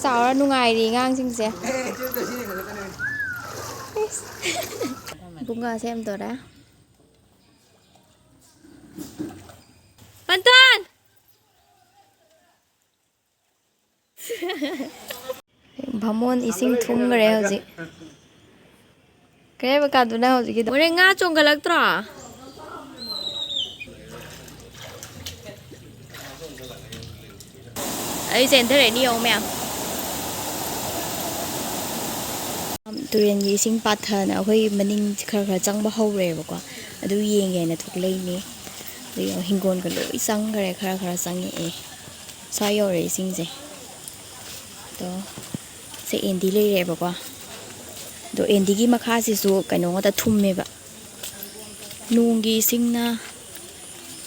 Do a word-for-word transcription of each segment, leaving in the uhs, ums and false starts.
ꯆꯥꯎꯔ ꯅꯨꯡꯉꯥꯏꯔꯤ ꯑꯉꯥꯡꯁꯤꯡꯁꯦ꯫ ꯏꯁ꯫ ꯕꯨꯡꯒꯥ ꯁꯦꯝꯗꯣꯔꯦ꯫ ꯄꯟꯇꯣꯟ! ꯚꯥꯃꯣꯟ ꯏꯁꯤꯡ ꯊꯨꯝꯈ꯭ꯔꯦ ꯍꯧꯖꯤꯛ꯫ ꯀꯩ ꯍꯥꯏꯕ ꯀꯥꯗꯨꯅ ꯍꯧꯖꯤꯛꯀꯤꯗꯣ? ꯃꯣꯔꯦ ꯉꯥ ꯆꯣꯡꯈꯠꯂꯛꯇ꯭ꯔꯣ? ꯑꯩ ꯆꯦꯟꯊꯔꯛꯏꯅꯤ ꯌꯦꯡꯉꯨ ꯃꯌꯥꯝ꯫ ꯇꯨꯔꯦꯟꯒꯤ ꯏꯁꯤꯡ ꯄꯥꯊꯅ ꯑꯩꯈꯣꯏ ꯃꯅꯤꯡ ꯈꯔ ꯈꯔ ꯆꯪꯕ ꯍꯧꯔꯦꯕꯀꯣ꯫ ꯑꯗꯨ ꯌꯦꯡꯒꯦꯅ ꯊꯣꯛꯂꯛꯏꯅꯤ꯫ ꯑꯗꯨ ꯌꯦꯡꯉꯣ, ꯍꯤꯡꯒꯣꯜꯒ ꯂꯣꯏ ꯆꯪꯈ꯭ꯔꯦ, ꯈꯔ ꯈꯔ ꯆꯪꯉꯛꯑꯦ꯫ ꯁ꯭ꯋꯥꯏ ꯌꯧꯔꯦ ꯏꯁꯤꯡꯁꯦ꯫ ꯑꯗꯣ ꯁꯦ ꯑꯦꯟꯗꯤ ꯂꯩꯔꯦꯕꯀꯣ꯫ ꯑꯗꯣ ꯑꯦꯟꯗꯤꯒꯤ ꯃꯈꯥꯁꯤꯁꯨ ꯀꯩꯅꯣ ꯉꯥꯛꯇ ꯊꯨꯝꯃꯦꯕ꯫ ꯅꯣꯡꯒꯤ ꯏꯁꯤꯡꯅ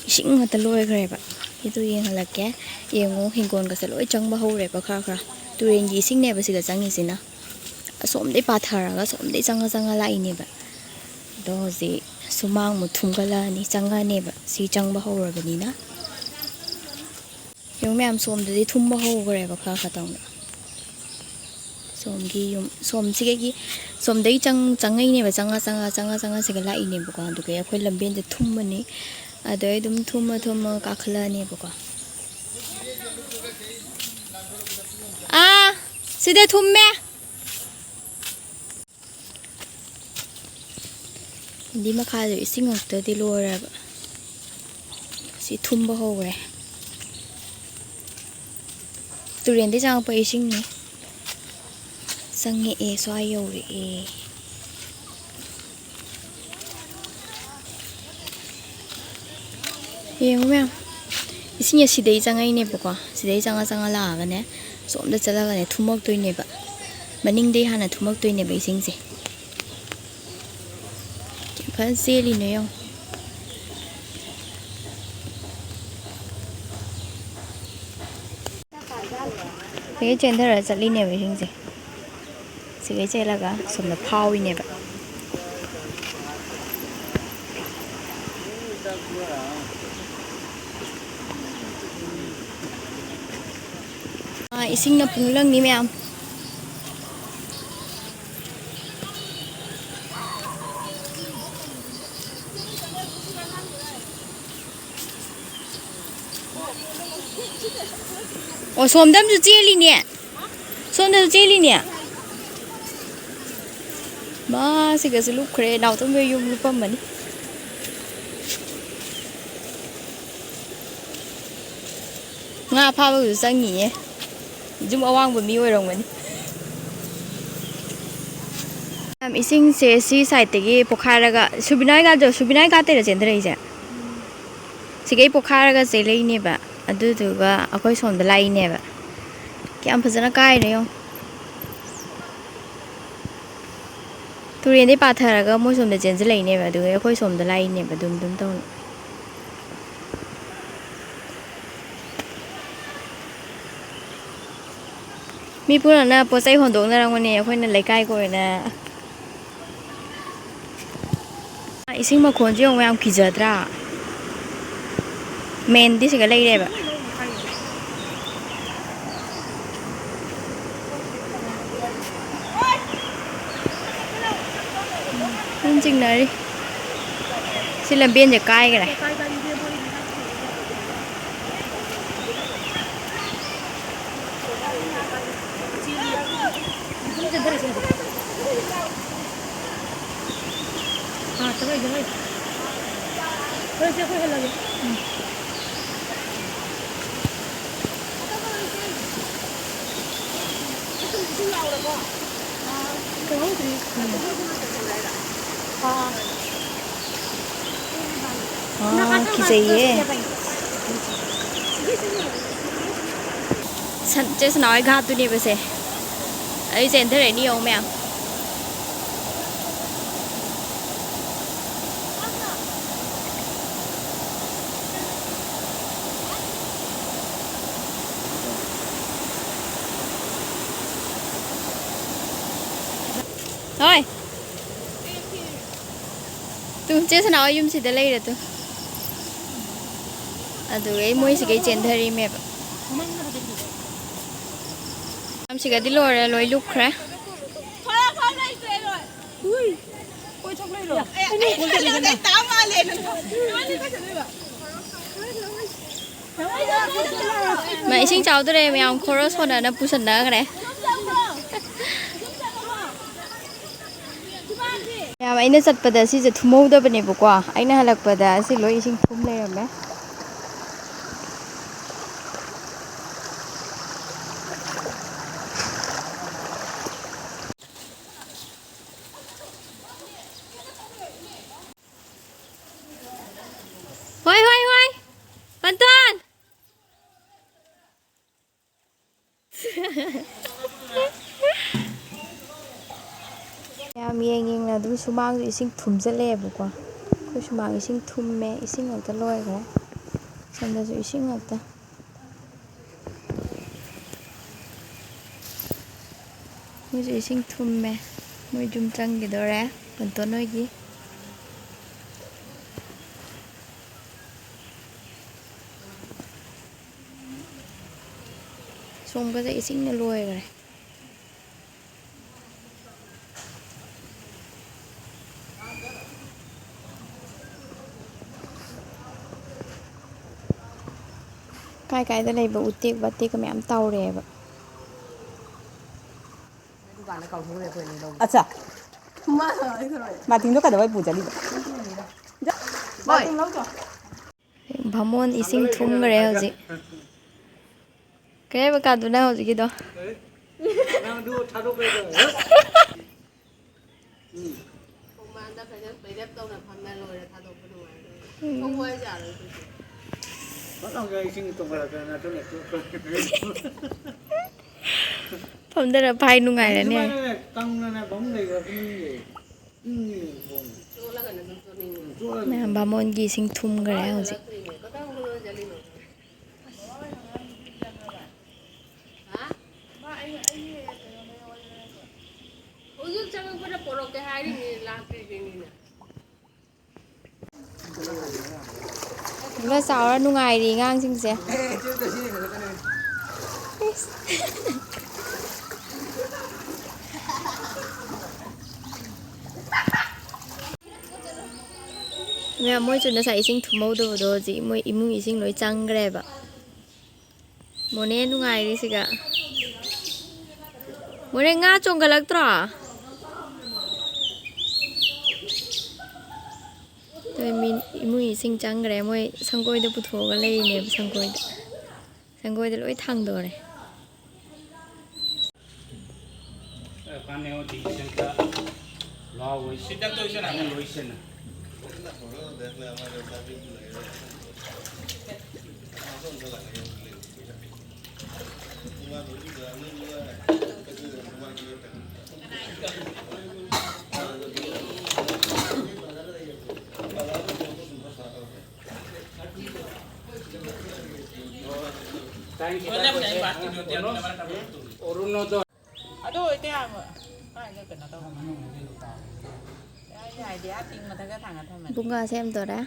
ꯏꯁꯤꯡ ꯉꯥꯛꯇ ꯂꯣꯏꯈ꯭ꯔꯦꯕ꯫ ꯑꯗꯨ ꯌꯦꯡꯍꯜꯂꯛꯀꯦ꯫ ꯌꯦꯡꯉꯣ, ꯍꯤꯡꯒꯣꯜꯒꯁꯦ ꯂꯣꯏ ꯆꯪꯕ ꯍꯧꯔꯦꯕ ꯈꯔ ꯈꯔ꯫ ꯇꯨꯔꯦꯟꯒꯤ ꯏꯁꯤꯡꯅꯦꯕ ꯁꯤꯗ ꯆꯪꯉꯤꯁꯤꯅ꯫ ꯑꯁꯣꯝꯗꯩ ꯄꯥꯊꯔꯒ ꯑꯁꯣꯝꯗꯩ ꯆꯪꯉ ꯆꯪꯉ ꯂꯥꯛꯏꯅꯦꯕ꯫ ꯑꯗꯣ ꯍꯧꯖꯤꯛ ꯁꯨꯃꯥꯡꯃꯨꯛ ꯊꯨꯝꯒꯠꯂꯛꯑꯅꯤ, ꯆꯪꯉꯅꯦꯕ ꯁꯤ ꯆꯪꯕ ꯍꯧꯔꯕꯅꯤꯅ꯫ ꯌꯦꯡꯉꯨ ꯃꯌꯥꯝ, ꯁꯣꯝꯗꯗꯤ ꯊꯨꯝꯕ ꯍꯧꯈ꯭ꯔꯦꯕ ꯈꯔ ꯈꯇꯪꯗ꯫ ꯁꯣꯝꯒꯤ ꯌꯨꯝ, ꯁꯣꯝꯁꯤꯗꯒꯤ, ꯁꯣꯝꯗꯒꯤ ꯆꯪ-, ꯆꯪꯉꯛꯏꯅꯦꯕ, ꯆꯪꯉ, ꯆꯪꯉ, ꯆꯪꯉ, ꯆꯪꯉ ꯁꯤꯒ ꯂꯥꯛꯏꯅꯦꯕꯀꯣ꯫ ꯑꯗꯨꯒ ꯑꯩꯈꯣꯏ ꯂꯝꯕꯦꯟꯗ ꯊꯨꯝꯃꯅꯤ, ꯑꯗꯩ ꯑꯗꯨꯝ ꯊꯨꯝꯃ, ꯊꯨꯝꯃ ꯀꯥꯈꯠꯂꯛꯑꯅꯦꯕꯀꯣ꯫ ꯑꯥ, ꯁꯤꯗ ꯊꯨꯝꯃꯦ꯫ ꯍꯤꯟꯗꯤ ꯃꯈꯥꯗ ꯏꯁꯤꯡ ꯉꯥꯛꯇꯗꯤ ꯂꯣꯏꯔꯦꯕ꯫ ꯁꯤ ꯊꯨꯝꯕ ꯍꯧꯔꯦ꯫ ꯇꯨꯔꯦꯟꯗꯩ ꯆꯪꯉꯛꯄ ꯏꯁꯤꯡꯅꯤ꯫ ꯆꯪꯉꯛꯑꯦ, ꯁ꯭ꯋꯥꯏ ꯌꯧꯔꯛꯑꯦ꯫ ꯌꯦꯡꯉꯨ ꯃꯌꯥꯝ, ꯏꯁꯤꯡꯁꯦ ꯁꯤꯗꯩ ꯆꯪꯉꯛꯏꯅꯦꯕꯀꯣ꯫ ꯁꯤꯗꯩ ꯆꯪꯉ ꯆꯪꯉ ꯂꯥꯛꯑꯒꯅꯦ, ꯁꯣꯝꯗ ꯆꯠꯂꯒꯅꯦ ꯊꯨꯝꯃꯛꯇꯣꯏꯅꯦꯕ꯫ ꯃꯅꯤꯡꯗꯩ ꯍꯥꯟꯅ ꯊꯨꯝꯃꯛꯇꯣꯏꯅꯦꯕ ꯏꯁꯤꯡꯁꯦ꯫ ꯐꯖꯅ ꯆꯦꯜꯂꯤꯅꯦ ꯌꯦꯡꯉꯣ꯫ ꯁꯤꯒꯩ ꯆꯦꯟꯊꯔ ꯆꯠꯂꯤꯅꯦꯕ ꯏꯁꯤꯡꯁꯦ꯫ ꯁꯤꯒꯩ ꯆꯦꯜꯂꯒ ꯁꯣꯝꯗ ꯐꯥꯎꯏꯅꯦꯕ꯫ ꯑꯥ, ꯏꯁꯤꯡꯅ ꯄꯨꯡꯂꯪꯅꯤ ꯃꯌꯥꯝ꯫ ꯑꯣ, ꯁꯣꯝꯗ ꯑꯃꯁꯨ ꯆꯦꯜꯂꯤꯅꯦ꯫ ꯁꯣꯝꯗꯁꯨ ꯆꯦꯜꯂꯤꯅꯦ꯫ ꯃꯥꯁꯤꯒꯁꯨ ꯂꯨꯞꯈ꯭ꯔꯦ꯫ ꯅꯥꯎꯇꯣꯝꯕꯤ ꯌꯨꯝ ꯂꯨꯞꯄꯝꯃꯅꯤ꯫ ꯉꯥ ꯐꯥꯕꯒꯁꯨ ꯆꯪꯉꯤꯌꯦ꯫ ꯌꯨꯝ ꯑꯋꯥꯡꯕ ꯃꯤ ꯑꯣꯏꯔꯝꯒꯅꯤ꯫ ꯌꯥꯝ ꯏꯁꯤꯡꯁꯦ ꯁꯤ ꯁꯥꯏꯠꯇꯒꯤ ꯄꯣꯛꯈꯥꯏꯔꯒ, ꯁꯨꯕꯤꯅꯥꯏ ꯒꯥꯗꯣ, ꯁꯨꯕꯤꯅꯥꯏ ꯒꯥꯗꯩꯔ ꯆꯦꯟꯊꯔꯛꯏꯁꯦ? ꯁꯤꯒꯩ ꯄꯣꯛꯈꯥꯏꯔꯒ ꯆꯦꯜꯂꯛꯏꯅꯦꯕ꯫ ꯑꯗꯨꯗꯨꯒ ꯑꯩꯈꯣꯏ ꯁꯣꯝꯗ ꯂꯥꯛꯏꯅꯦꯕ꯫ ꯀꯌꯥꯝ ꯐꯖꯅ ꯀꯥꯏꯔꯤꯅꯣ ꯌꯦꯡꯉꯣ꯫ ꯇꯨꯔꯦꯟꯗꯩ ꯄꯥꯊꯔꯒ ꯃꯣꯏ ꯁꯣꯝꯗ ꯆꯦꯟꯁꯤꯜꯂꯛꯏꯅꯦꯕ, ꯑꯗꯨꯒ ꯑꯩꯈꯣꯏ ꯁꯣꯝꯗ ꯂꯥꯛꯏꯅꯦꯕ, ꯑꯗꯨꯝ ꯑꯗꯨꯝ ꯇꯧꯅ꯫ ꯃꯤ ꯄꯨꯝꯅꯃꯛꯅ ꯄꯣꯠ ꯆꯩ ꯍꯣꯟꯗꯣꯛꯅꯔꯝꯒꯅꯤ, ꯑꯩꯈꯣꯏꯅ ꯂꯩꯀꯥꯏꯒꯤ ꯑꯣꯏꯅ꯫ ꯏꯁꯤꯡ ꯃꯈꯣꯟꯁꯦ ꯌꯦꯡꯉꯨ, ꯌꯥꯝ ꯀꯤꯖꯗ꯭ꯔꯥ? ꯃꯦꯟꯗꯤ ꯁꯤꯒ ꯂꯩꯔꯦꯕ꯫ ꯃꯤ ꯆꯤꯡꯅꯔꯤ꯫ ꯁꯤ ꯂꯝꯕꯦꯟꯁꯦ ꯀꯥꯏꯈ꯭ꯔꯦ꯫ ꯑꯥ, ꯆꯠꯂꯣꯏ, ꯆꯠꯂꯣꯏ꯫ ꯍꯣꯏ, ꯆꯦ, ꯑꯩꯈꯣꯏ ꯍꯜꯂꯒꯦ꯫ ꯎꯝ꯫ ꯀꯩꯍꯧꯗ꯭ꯔꯤ꯫ ꯎꯝ꯫ ꯑꯥ꯫ ꯑꯥ, ꯀꯤꯖꯩꯌꯦ꯫ ꯁꯟ-, ꯆꯦ ꯁꯅꯥꯍꯣꯏ ꯘꯥꯠꯇꯨꯅꯦꯕꯁꯦ꯫ ꯑꯩ ꯆꯦꯟꯊꯔꯛꯏꯅꯤ ꯌꯦꯡꯉꯨ ꯃꯌꯥꯝ꯫ ꯍꯣꯏ꯫ ꯇꯨ, ꯆꯦ ꯁꯅꯥꯍꯣꯏ ꯌꯨꯝꯁꯤꯗ ꯂꯩꯔꯦ ꯇꯨ꯫ ꯑꯗꯨꯒ ꯑꯩ ꯃꯣꯏꯁꯤꯒꯩ ꯆꯦꯟꯊꯔꯤꯃꯦꯕ꯫ ꯁꯤꯒꯗꯤ ꯂꯣꯏꯔꯦ, ꯂꯣꯏ ꯂꯨꯞꯈ꯭ꯔꯦ꯫ ꯃꯥ ꯏꯁꯤꯡ ꯆꯥꯎꯗꯣꯔꯦ, ꯃꯌꯥꯝ ꯈꯣꯔꯣ ꯁꯣꯟꯅꯅ ꯄꯨꯁꯟꯅꯈ꯭ꯔꯦ꯫ ꯃꯌꯥꯝ, ꯑꯩꯅ ꯆꯠꯄꯗ ꯁꯤꯁꯦ ꯊꯨꯝꯍꯧꯗꯕꯅꯦꯕꯀꯣ, ꯑꯩꯅ ꯍꯜꯂꯛꯄꯗ ꯁꯤ ꯂꯣꯏ ꯏꯁꯤꯡ ꯊꯨꯝ ꯂꯩꯔꯝꯃꯦ꯫ ꯍꯣꯏ, ꯍꯣꯏ, ꯍꯣꯏ꯫ ꯄꯟꯇꯣꯟ! ꯌꯥꯝ ꯌꯦꯡ ꯌꯦꯡꯅ ꯑꯗꯨꯝ ꯁꯨꯃꯥꯡꯁꯨ ꯏꯁꯤꯡ ꯊꯨꯝꯖꯤꯜꯂꯛꯑꯦꯕꯀꯣ꯫ ꯑꯩꯈꯣꯏ ꯁꯨꯃꯥꯡ ꯏꯁꯤꯡ ꯊꯨꯝꯃꯦ, ꯏꯁꯤꯡ ꯉꯥꯛꯇ ꯂꯣꯏꯈ꯭ꯔꯦ꯫ ꯁꯣꯝꯗꯁꯨ ꯏꯁꯤꯡ ꯉꯥꯛꯇ꯫ ꯃꯣꯏꯁꯨ ꯏꯁꯤꯡ ꯊꯨꯝꯃꯦ꯫ ꯃꯣꯏ ꯌꯨꯝ ꯆꯪꯈꯤꯗꯣꯔꯦ, ꯄꯟꯇꯣꯟ ꯍꯣꯏꯒꯤ꯫ ꯁꯣꯝꯒꯁꯦ ꯏꯁꯤꯡꯅ ꯂꯣꯏꯈ꯭ꯔꯦ꯫ ꯀꯥꯏ ꯀꯥꯏꯗ ꯂꯩꯕ ꯎꯇꯦꯛ ꯋꯥꯇꯦꯛꯀ ꯃꯌꯥꯝ ꯇꯥꯎꯔꯛꯑꯦꯕ꯫ ꯑꯠꯆꯥ, ꯕꯥꯇꯤꯟꯗꯣ ꯀꯩꯗꯧꯕꯩ ꯄꯨ ꯆꯠꯂꯤꯕ? ꯕꯥꯇꯤꯟ ꯂꯧꯗ꯭ꯔꯣ? ꯚꯥꯃꯣꯟ ꯏꯁꯤꯡ ꯊꯨꯝꯈ꯭ꯔꯦ ꯍꯧꯖꯤꯛ꯫ ꯀꯩ ꯍꯥꯏꯕ ꯀꯥꯗꯨꯅ ꯍꯧꯖꯤꯛꯀꯤꯗꯣ? ꯅꯪ ꯑꯗꯨ ꯊꯥꯗꯣꯛꯄ ꯌꯥꯗꯕ꯫ ꯎꯝ꯫ ꯈꯣꯡꯕꯥꯟꯗ ꯐꯖꯅ ꯄꯩꯔꯞ ꯇꯧꯅ ꯐꯝꯃ ꯂꯣꯏꯔꯦ, ꯊꯥꯗꯣꯛꯄ ꯅꯨꯡꯉꯥꯏꯔꯦ꯫ ꯎꯝ꯫ ꯊꯣꯛꯄ ꯍꯥꯏꯁꯦ ꯌꯥꯔꯣꯏ ꯑꯗꯨꯗꯤ꯫ ꯐꯠ ꯂꯥꯎꯅ ꯏꯁꯤꯡ ꯇꯣꯡꯈꯠꯂꯛꯇꯅ ꯅꯠꯇ꯭ꯔ ꯅꯠꯇ꯭ꯔ꯫ ꯐꯝꯗꯔ ꯐꯥꯏ ꯅꯨꯡꯉꯥꯏꯔꯅꯤ꯫ ꯁꯨꯃꯥꯏꯅꯅꯦ, ꯀꯪꯅꯅꯦ ꯐꯃꯨꯡ ꯂꯩꯈ꯭ꯔꯕꯅꯤꯅꯦ꯫ ꯏꯪꯉꯤꯅꯦ ꯐꯃꯨꯡ꯫ ꯆꯣꯠꯂꯒꯅ ꯑꯗꯨꯝ ꯆꯣꯠꯅꯤꯡꯉꯦ꯫ ꯎꯝ, ꯆꯣꯠꯂꯒꯅ꯫ ꯃꯌꯥꯝ ꯕꯥꯃꯣꯟꯒꯤ ꯏꯁꯤꯡ ꯊꯨꯝꯈ꯭ꯔꯦ ꯍꯧꯖꯤꯛ꯫ ꯍꯜꯂꯛꯇ꯭ꯔꯤꯅꯦ꯫ ꯀꯗꯥꯏ ꯆꯠꯂꯤꯅꯣ? ꯍꯥ? ꯍꯧꯖꯤꯛ ꯆꯪꯉꯛꯄꯗ ꯄꯣꯔꯛꯀꯦ ꯍꯥꯏꯔꯤꯅꯤ, ꯂꯥꯛꯇ꯭ꯔꯤꯁꯤꯅꯤꯅꯦ꯫ ꯈꯔ ꯆꯥꯎꯔ ꯅꯨꯡꯉꯥꯏꯔꯤ ꯑꯉꯥꯡꯁꯤꯡꯁꯦ꯫ ꯏꯁ꯫ ꯃꯣꯏꯁꯨ ꯉꯁꯥꯏ ꯏꯁꯤꯡ ꯊꯨꯝꯍꯧꯗꯕꯗꯣ ꯍꯧꯖꯤꯛ ꯃꯣꯏ ꯏꯃꯨꯡ ꯏꯁꯤꯡ ꯂꯣꯏ ꯆꯪꯈ꯭ꯔꯦꯕ꯫ ꯃꯣꯅꯦ ꯅꯨꯡꯉꯥꯏꯔꯤꯁꯤꯒ꯫ ꯃꯣꯅꯦ, ꯉꯥ ꯆꯣꯡꯈꯠꯂꯛꯇ꯭ꯔꯣ? ꯃꯣꯏ ꯃꯤ, ꯏꯃꯨꯡ ꯏꯁꯤꯡ ꯆꯪꯈ꯭ꯔꯦ꯫ ꯃꯣꯏ ꯁꯪꯒꯣꯏꯗ ꯄꯨꯊꯣꯛꯑꯒ ꯂꯩꯔꯤꯅꯦꯕ, ꯁꯪꯒꯣꯏꯗ꯫ ꯁꯪꯒꯣꯏꯗ ꯂꯣꯏ ꯊꯥꯡꯗꯣꯔꯦ꯫ ꯑꯗꯨ ꯑꯣꯏꯗꯤ ꯌꯥꯝ ꯀꯥꯏꯗ ꯀꯩꯅꯣ ꯇꯧꯕ꯫ ꯑꯩꯅ ꯍꯥꯏꯗꯤ ꯑꯥ ꯇꯤꯡ ꯃꯊꯛꯇ ꯊꯥꯡꯒꯠ ꯊꯝꯃꯗꯤ꯫ ꯕꯨꯡꯒꯥ ꯁꯦꯝꯗꯣꯔꯦ꯫